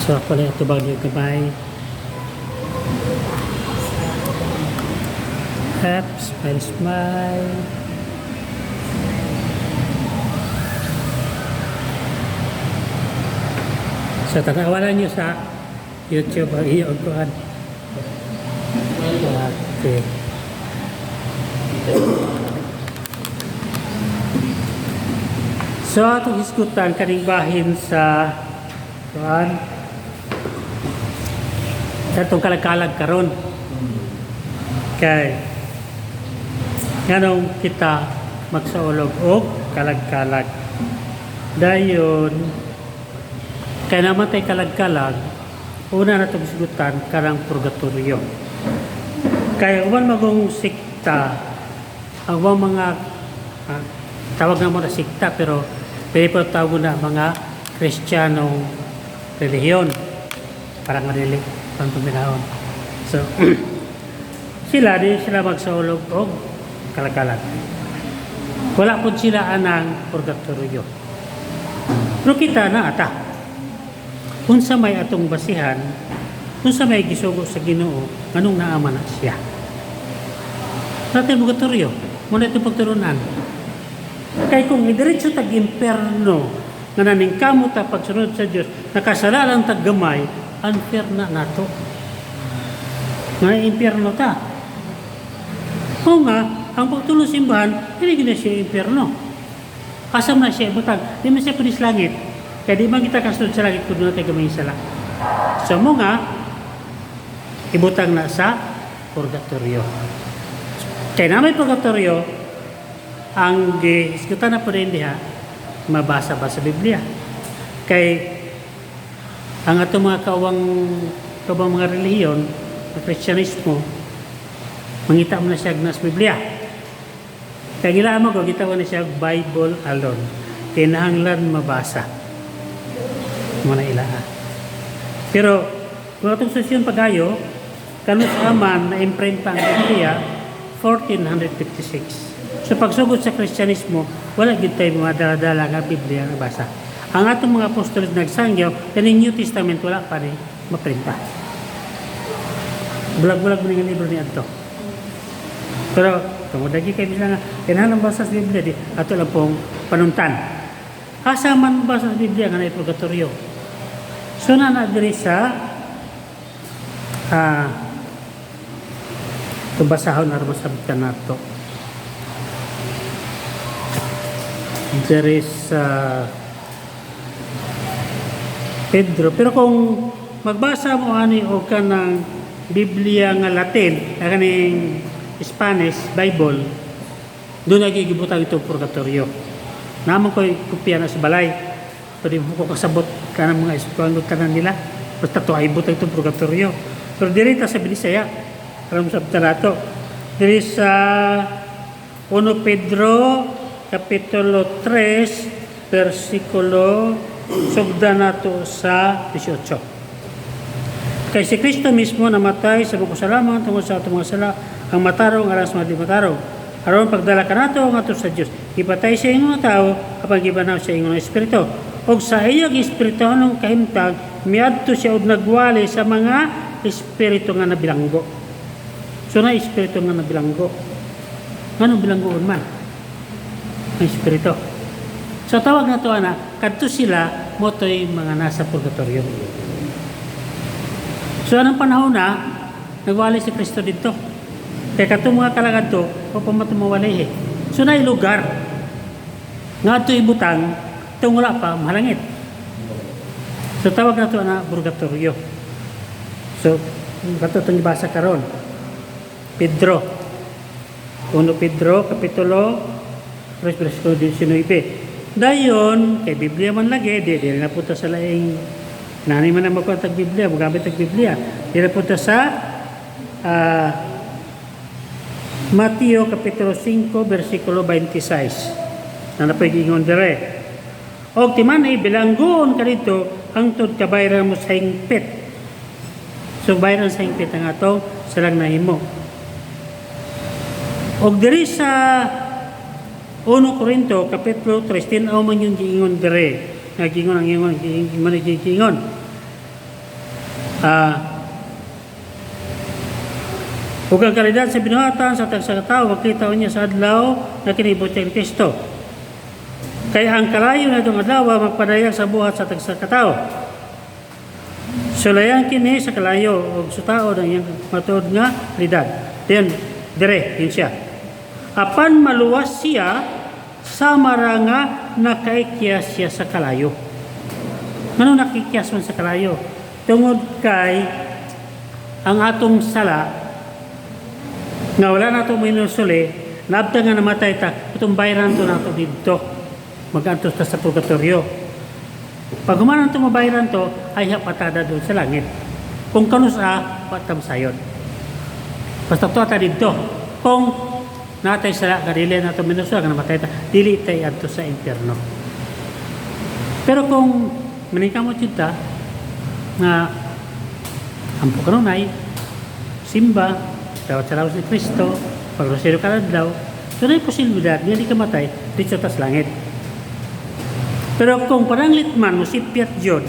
So ako lang atubang niyo gabay. Hap, smile, smile. So tanawalan niyo sa YouTube ang iyong kuan. Okay. So atong hisgutan kaning bahin sa kuan, katong kalagkalag karon. Kay nganong kita magsaulog og kalagkalag? Dayon kay namatay kalagkalag, una na itong hisgutan karang purgatorio. Kay uban magong sikta, ang ubang mga tawag na mo na sikta, pero pwede pa tawag na mga Kristiyanong relihiyon, parang nga dili pang paminahon. So sila, di sila magsaulog og kalakalan. Wala po sila anang purgatorio. Pero kita na ata. Unsa may atong basihan, unsa may gisugo sa Ginoo, anong naama na siya? Natin purgatorio, muna itong pagturunan. Kay kung idiretso tag imperno, nga naningkamot ta pagsunod sa Dios, nakasalanan tag gamay, unfair na nato. Nga impyerno ta. O nga, ang pagtulong simbahan, hindi gina siya impyerno. Kasam na siya ibutang, di man siya pwede sa langit. Kaya di man kita kasunod sa langit kung doon tayo gamay sala. So mo nga, ibutang na sa purgatorio. Kaya na may purgatorio, ang giisgutan na po rin diha, mabasa ba sa Biblia? Kay ang atong mga kawang mga relihiyon, ang Kristyanismo, mangita mo na siya na sa Biblia. Kaya gila mo ko, kita mo na siya Bible alone. Kinahanglan mabasa. Mo na ilaha. Pero kung atong sesyon pagayo, kanus aman na imprint pa ang Biblia, 1456. So pagsugod sa Kristyanismo, wala gid tayo mga dala-dala nga Biblia nga basa. Ang atong mga apostoles nagsangyaw, kaning New Testament wala pa ni maprinta. Bulag-bulag mo nga libro ni adto. Pero tungod lagi kay bisa nga kinahanglan basa sa Biblia, di ato lang pong panuntan. Asa man basa sa Biblia nga naay purgatorio? So na na diri sa itong basahon na masabtan nato. Diri sa Pedro. Pero kung magbasa mo ani og kanang Biblia nga Latin, kaning Spanish Bible, doon nagigibutang itong purgatorio. Naman ko'y kopya na sa balay. Pwede mo ko kasabot ka ng mga eskwalo tanan nila. Basta to ay butang itong purgatorio. Pero diri ta sa Binisaya, aram sa nato. Diri sa 1 Pedro Kapitulo 3 versikulo sugda nato sa 18. Kay si Kristo mismo namatay sa mga tungod sa atong mga sala, ang matarong alang sa mga di matarong. Aron pagdala kanato ngadto sa Dios. Gipatay siya ingon nga tao apan gibanhaw siya ingon nga espiritu. Og sa iyang espirituhanong kahimtang miadto siya og nagwali sa mga espiritu nga nabilanggo. So na espiritu nga nabilanggo. Nganong bilanggoon man? Ang espiritu. So tawag na to ana, kadto sila motoy mga nasa purgatorio. So anong panahon na nagwali si Kristo dito? Kaya katong mga kalagad to, o pamatumawali eh. So na lugar nga ato ibutang itong wala pa mahalangit. So tawag na to na purgatorio. So kato itong ibasa karon. Pedro. 1 Pedro kapitulo 3 versikulo 19. Dayon kay Biblia man lagi, di na punta sa laing nani man ang magkuha tag Biblia, magamit tag Biblia. Di na punta sa Mateo kapitulo 5 versikulo 26. Na napoy giingon dire. Og timan-i bilanggoon ka dito hangtod kabayran mo sa hingpit. So bayran sa hingpit ang atong salang nahimo. Og diri sa 1 Corinto kapitulo 3, tin-aw man yung giingon dire. Nga giingon ang ingon, giingon, giingon. Ug ang kalidad sa binuhatan sa tagsa ka tawo makita niya sa adlaw nga kini ibutyag ni Kristo. Kay ang kalayo na itong adlaw magpadayag sa buhat sa tagsa ka tawo. Sulayan kini sa kalayo ug sutaon ang iyang matuod nga kalidad. Then dire yun siya. Apan maluwas siya sa nga nakaikyas siya sa kalayo. Ngano nakikyas man sa kalayo? Tungod kay ang atong sala nga wala nato minusuli, naabta nga namatay ta, itong bayaran to nato didto. Mag-antos ta sa purgatorio. Pag humanan ito mabayaran to, ay patada doon sa langit. Kung kanusa, patam sayon. Basta to ata didto. Kung natay sala, kadili nato minusuli, nga namatay ta, dili tay adto sa impyerno. Pero kung maningkamot jud ta, nga ampo kanunay, simba, dawat sa lawas ni Kristo, pagrosaryo kada adlaw, so na posibilidad nga di ka matay, dito tas langit. Pero kung pananglit man, musipyat yun,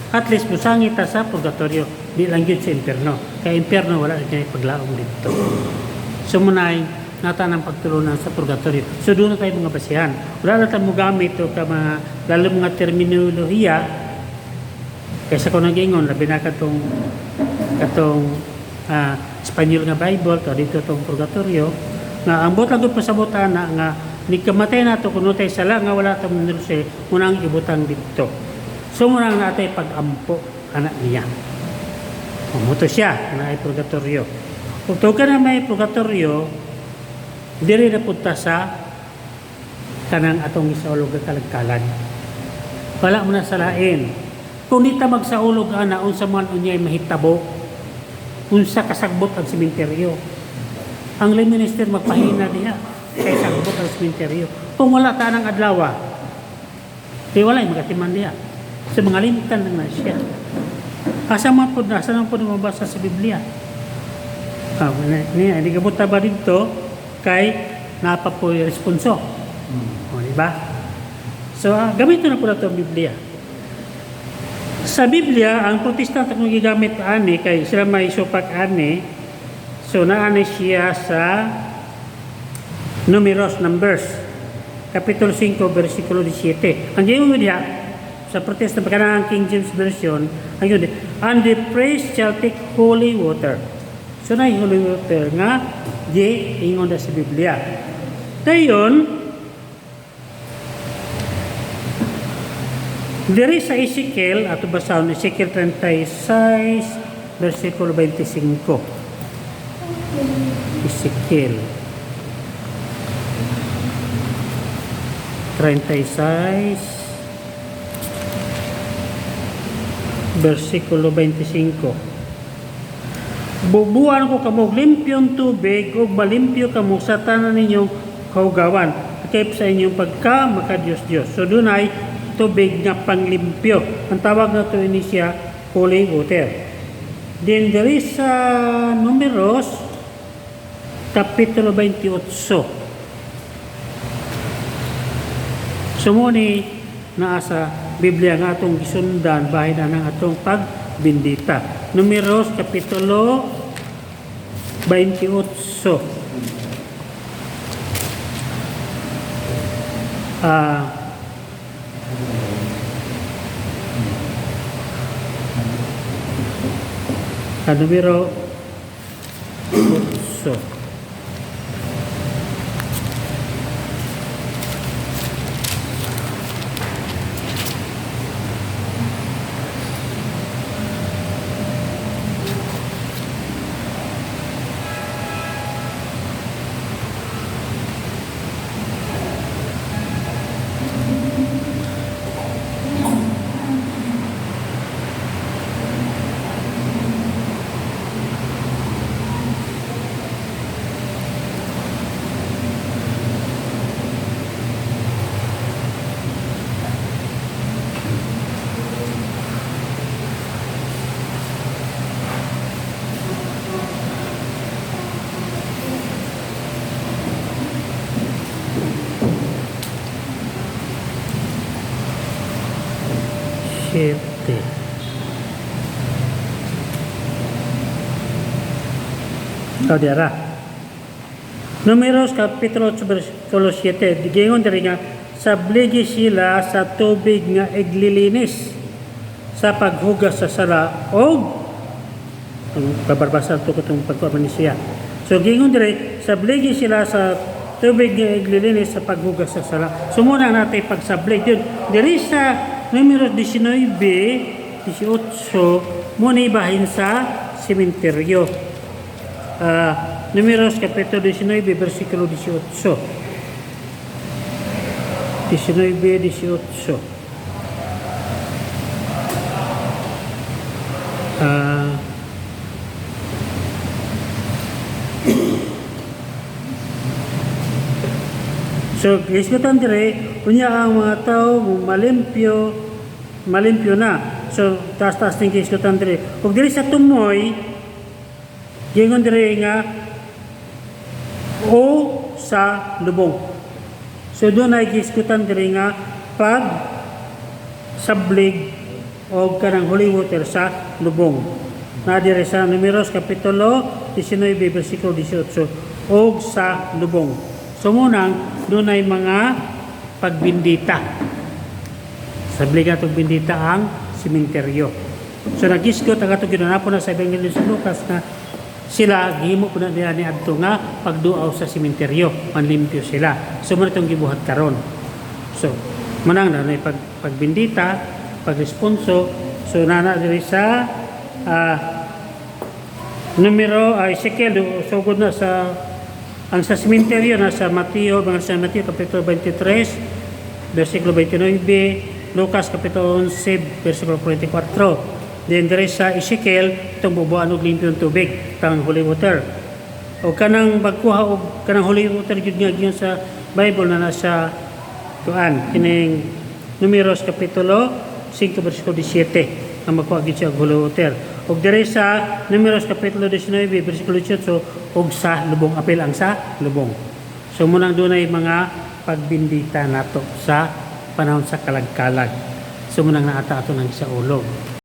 at least musangit ta sa purgatorio, di lang yun sa impyerno. Kaya impyerno wala rin kaya paglaom dito. So munay, nata ng pagtulunan sa purgatorio. So doon na tayo mga basihan. Wala na tayo gamit o ka mga, lalo mga terminolohiya, kaysa kung nag-ingon, labi na katong Espanyol nga Bible, to dito tong purgatorio, nga ang buot lang gud pasabot ana nga ni kamatay nato kuno tay sala nga wala ta manulsi, munang ibutang didto. So munang natay pag-ampo ana niya. Umuto siya na ay purgatorio. Kung tuod na may purgatorio, diri na punta sa kanang atong gisaulog nga kalagkalag. Wala mo na salain. Kung di ta magsaulog ana, unsa man unyay mahitabo, unsa kasagbot ang sementeryo. Ang lay minister magpahina diha kay sagbot ang sementeryo. Kung wala ta ng adlaw, di wala magatiman diha. Sa mga lintan lang na siya. Asa man pud na, asa man pud mabasa sa Biblia. Niya, hindi ka ba dito kay napapoy responso. O, di ba? So, gamitin na po nato ang Biblia. Sa Biblia, ang Protestant ang gigamit ani kay sila may supak ani. So naani siya sa Numeros, Numbers, Kapitulo 5, versikulo 17. Ang giingon diha sa Protestant kanang King James Version, ang yun, and the priest shall take holy water. So na holy water nga gi ingon sa Biblia. Dayon diri sa Ezekiel, ato basahon Ezekiel 36 versikulo 25. Ezekiel 36 versikulo 25. Bubuan ko kamo og limpyong tubig ug malimpyo kamo sa tanan ninyong kahugawan. Kaysa sa inyong pagka makadiyos-Diyos. So dunay tubig nga panglimpyo. Ang tawag na to ini siya holy water. Then there is sa Numeros kapitulo 28. Sumuni naa sa Biblia nga atong gisundan bahin na ng atong pagbindita. Numeros kapitulo 28. Numero 8. 7. Oh, dira. Numeros kapitulo 8 versikulo 7. Giingon diri nga sabligi sila sa tubig nga iglilinis sa paghugas sa sala og ang babarbasa to katong pagkuan ni siya. So giingon diri, sabligi sila sa tubig nga iglilinis sa paghugas sa sala. So muna natin pagsablig yun. Diri sa Numero 19, 18, muna ibahin sa sementeryo. Numeros kapitulo 19, versikulo 18. 19, 18. So, gisgutan dire, unya ang mga tao malimpyo, malimpyo na. So, taas-taas ning gisgutan dire. Ug diri sa tumoy, gingon dire nga o sa lubong. So, doon ay gisgutan dire nga pag sablig o kanang holy water sa lubong. Na dire sa Numeros kapitulo 19 versikulo 18 og sa lubong. So munang doon ay mga pagbindita. Sablig atong bindita ang sementeryo. So nagisgot ang atong ginanapon na sa Ebanghelyo sa Lucas na sila gihimo po na nila ni adto nga pagduaw sa sementeryo, manlimpyo sila. So muna itong gibuhat karon. So manang na pagbindita, pagresponso, so nana diri sa numero ay Ezekiel, sugod na sa ang sa sementeryo na sa Mateo, mga sa Mateo kapitulo 23 versikulo 29, Lucas kapitulo 11 versikulo 44. Then diri sa Ezekiel itong bubuan og limpyong tubig, tang holy water. O kanang pagkuha og kanang holy water gyud nga giyon sa Bible na nasa kuan kining Numeros kapitulo 5 versikulo 17 ang magkuha gyud siya og holy water. Og diri sa Numeros kapitulo 19 versikulo 18 og sa lubong, apil ang sa lubong. So munang dunay mga pagbindita nato sa panahon sa kalagkalag. So munang naata ato ng sa ulog.